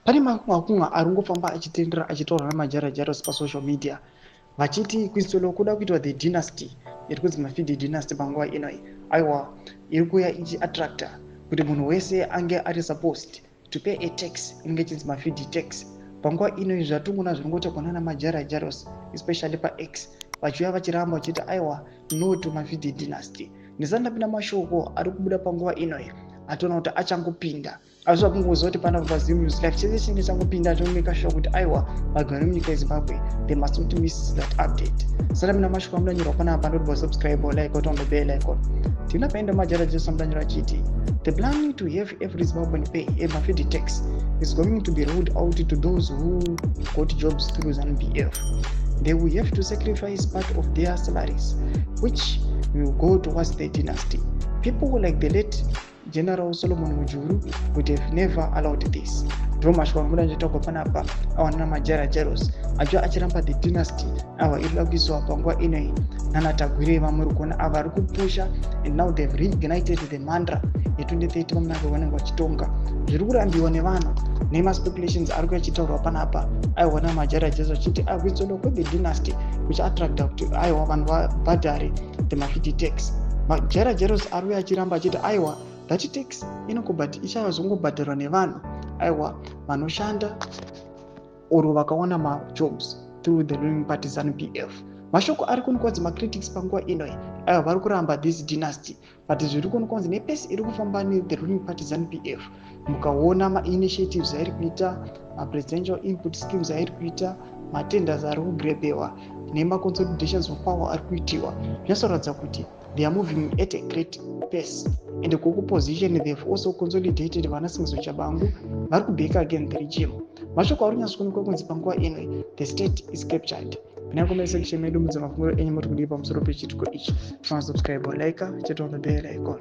Pane makunga ari kungofamba achitendera achitaura namajarajaros pasocial media vachiti kuisolo kuda kuitwa the dynasty iri kunzi Mafidi dynasty. Panguva inoi, aiwa, iri kuuya ichiattracta kuti munhu wese ange ari supposed to pay a tax inenge ichinzi Mafidi tax. Panguva inoi zvatingona zvinongotaurwa nana majarajaros, especially paX, vachiuya vachiramba vachiti, "Aiwa, no to Mafidi dynasty." Ndisati ndapinda mashoko ari kubuda panguva inoi, atoona kuti achangopinda, asi vakungoziva kuti panapa paZim News Life chese chinge changopinda tomeka sure kuti, aiwa, vagari vemunyika yeZimbabwe, they must not miss that update. Saka mina mashoko amudanyorwa panapa, ndoti subscribe or like on the bell icon. Tina paenda majara jesu amudanyorwa achiti the plan to have every Zimbabwean pay a Mafidi tax is going to be rolled out to those who got jobs through ZANU-PF. They will have to sacrifice part of their salaries, which will go towards the dynasty. People like the late General Solomon Mujuru would have never allowed this. Ndo mashoko angoda nchitaurwa panapa awanana majara jaros acho achiramba the dynasty ava iri kuda kuiswa panguva inoi nanaTagwirei. Vamuri kuona ava vari kupusha, and now they've reignited the mantra ye2030. VaMnangagwa vanenge vachitonga, zviri kurambiwa nevanhu nemaspeculations ari kuya achitaurwa panapa, aiwa, namajara jesu achiti akuitsoda kwethe dynasty kuchiattracta kuti, aiwa, vanhu vabhadhare the Mafidi tax. Majara jaros ari kuya achiramba achiti, aiwa, that tax ichazongobhadharwa nevanhu, aiwa, vanoshanda or vakawana majobs through the ruling party ZANU PF. Mashoko ari kuonekwa kunzi macritics panguva inoi, aiwa, vari kuramba this dynasty, but zviri kuonekwa kunzi nepace iri kufamba nethe ruling party ZANU PF, mukaona mainitiatives airi kuita, mapresidential input schemes airi kuita, matenders ari kugrabewa nemaconsolidations of power ari kuitiwa, zvinyatsoratidza kuti they are moving at a great pace. And kuopposition, they've also consolidated vana Sengezo Tshabangu vari kuback again the regime. Mashoko ari kunyatsokuonekwa kunzi panguva ino the state is captured. Pinai comment section medu, mudze mafungiro enyu, muri kudii pamusoro pechiitiko ichi? Subscribe, like, chete on the bell icon.